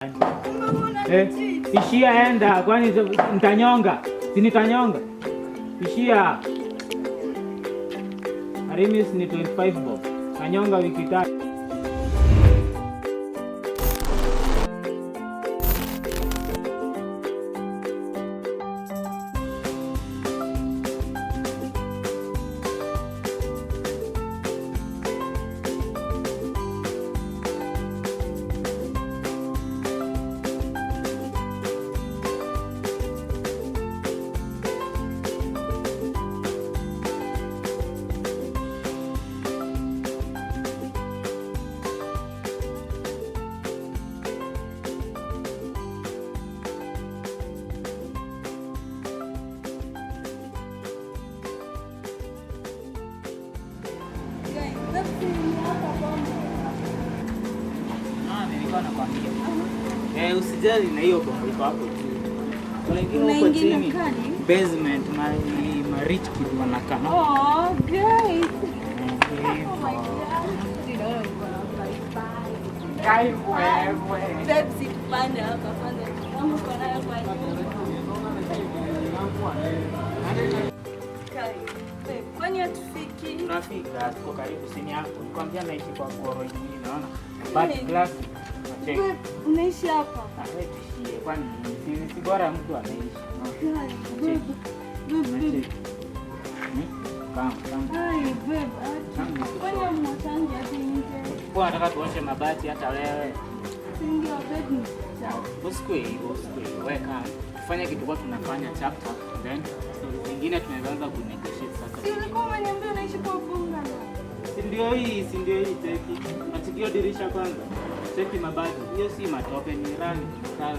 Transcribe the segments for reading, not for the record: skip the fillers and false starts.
Eh, ishia enda, kwani nitanyonga? Si nitanyonga? Ishia. Arimis ni 25 bob. Nanyonga wiki 3. Eh, usijali na hiyo bomba iko hapo juu. Kuna ingine huko chini. Basement ma rich kid wanakaa. Oh, great. Oh my God. Pepsi tupande hapa kwanza. Kama uko nayo kwa nyumba. Kwani hatufiki? Tunafika, tuko karibu sini hapo. Nikwambia naishi kwa goro ingine, unaona? But glass. Unaishi hapa? Tuishie, kwani si bora mtu anaishi. Nataka tuoshe mabati hata wewe. Usikue hivyo, usikue hivyo. Weka. Tufanye kitu kwa tunafanya chapter then story zingine tunaweza anza kunegotiate sasa. Si ulikuwa umeniambia unaishi kwa bungalow? Si ndio hii, si ndio hii cheki. Achikio dirisha kwanza. Cheki mabati. Hiyo si matope, ni rangi sawa.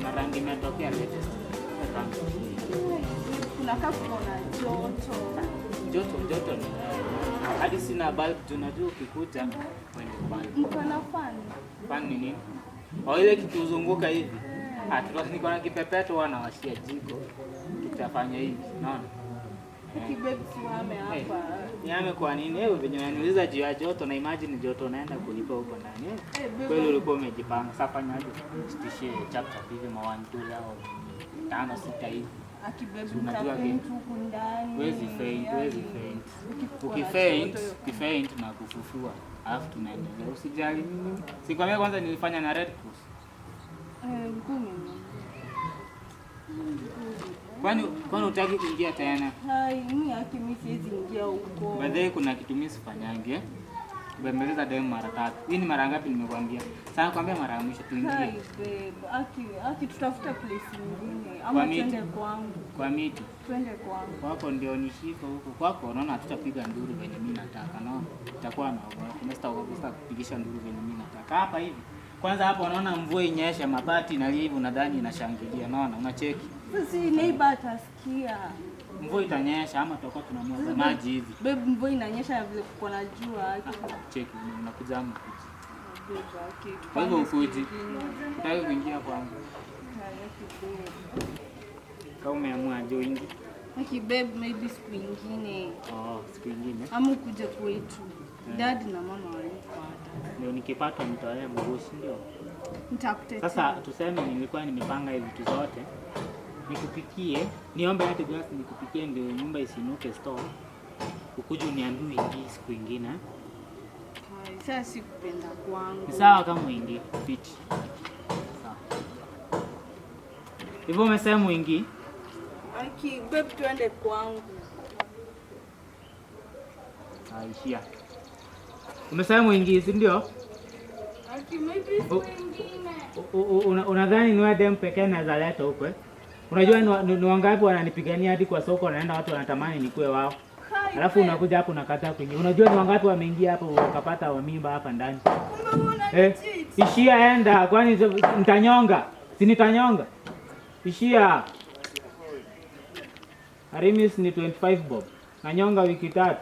Na rangi imetokea latest. Kuna kafu na joto. Joto, joto ni. Hadi sina bulb, tunajua ukikuta wende bulb. Mko na fan? Fan ni nini? Oh, ile kitu uzunguka hivi. Ah, niko na kipepeto huwa nawashia jiko. Kitafanya hivi, unaona? Hapa. Niame kwa nini? Wewe venye unaniuliza juu ya joto na imagine joto naenda kulipa huko ndani. Kweli ulikuwa umejipanga. Sasa fanyaje? Sitishie chap chap hivi ma 1 2 au 5 6 hivi. Unajua huku ndani. Huwezi faint, huwezi faint. Ukifaint, ukifaint na kufufua. Alafu tunaendelea. Usijali mimi. Sikwambia kwanza nilifanya na Red Cross. Ngumu. Kwani hutaki kuingia tena? Hai, mimi haki mimi siwezi ingia huko. By the way, kuna kitu mimi sifanyangi eh. Kubembeleza demu mara 3. Hii ni mara ngapi nimekuambia? Sasa nakwambia mara ya mwisho tuingie. Hai babe, aki tutafuta place nyingine ama twende kwangu. Kwa miti. Twende kwangu. Kwako ndio nishiko huko. Kwako unaona hatutapiga nduru venye mimi nataka, no? Itakuwa naogopa. Mimi kupigisha nduru venye mimi nataka. Hapa hivi. Kwanza hapo unaona mvua inyesha mabati na hivi unadhani inashangilia, unaona? Unacheki. Sisi neighbor atasikia. Mvua itanyesha ama tutakuwa tunamwaga maji hivi. Babe, mvua inanyesha vile kuko na jua. Cheki, unakuja ama ukuji? Kwa hivyo ukuji. Utaki kuingia kwangu. Kama umeamua join. Okay babe, maybe siku nyingine. Oh, siku nyingine. Ama ukuje kwetu. Dad na mama waliko hata. Ndio nikipata nitolea mguu, si ndio? Nitakutetea. Sasa tuseme nilikuwa nimepanga hivi vitu zote. Nikupikie, niombe hadi gas nikupikie ndio nyumba isinuke store. Ukuje uniambie uingie siku nyingine. Sasa sikupenda kwangu. Ni sawa kama uingie, fit. Sawa. Hivyo umesema uingie? Aki, babe tuende kwangu. Aishia. Umesema uingie, si ndio? Aki, maybe siku nyingine. Unadhani ni wewe dem pekee naweza leta huko eh? Unajua ni wangapi wananipigania hadi kwa soko wanaenda watu wanatamani nikuwe wao. Alafu unakuja hapo unakataa kuingia. Unajua ni wangapi wameingia hapo wakapata wa mimba hapa ndani. Ishia enda, kwani nitanyonga? Si nitanyonga? Ishia. Arimis ni 25 bob. Nanyonga wiki 3.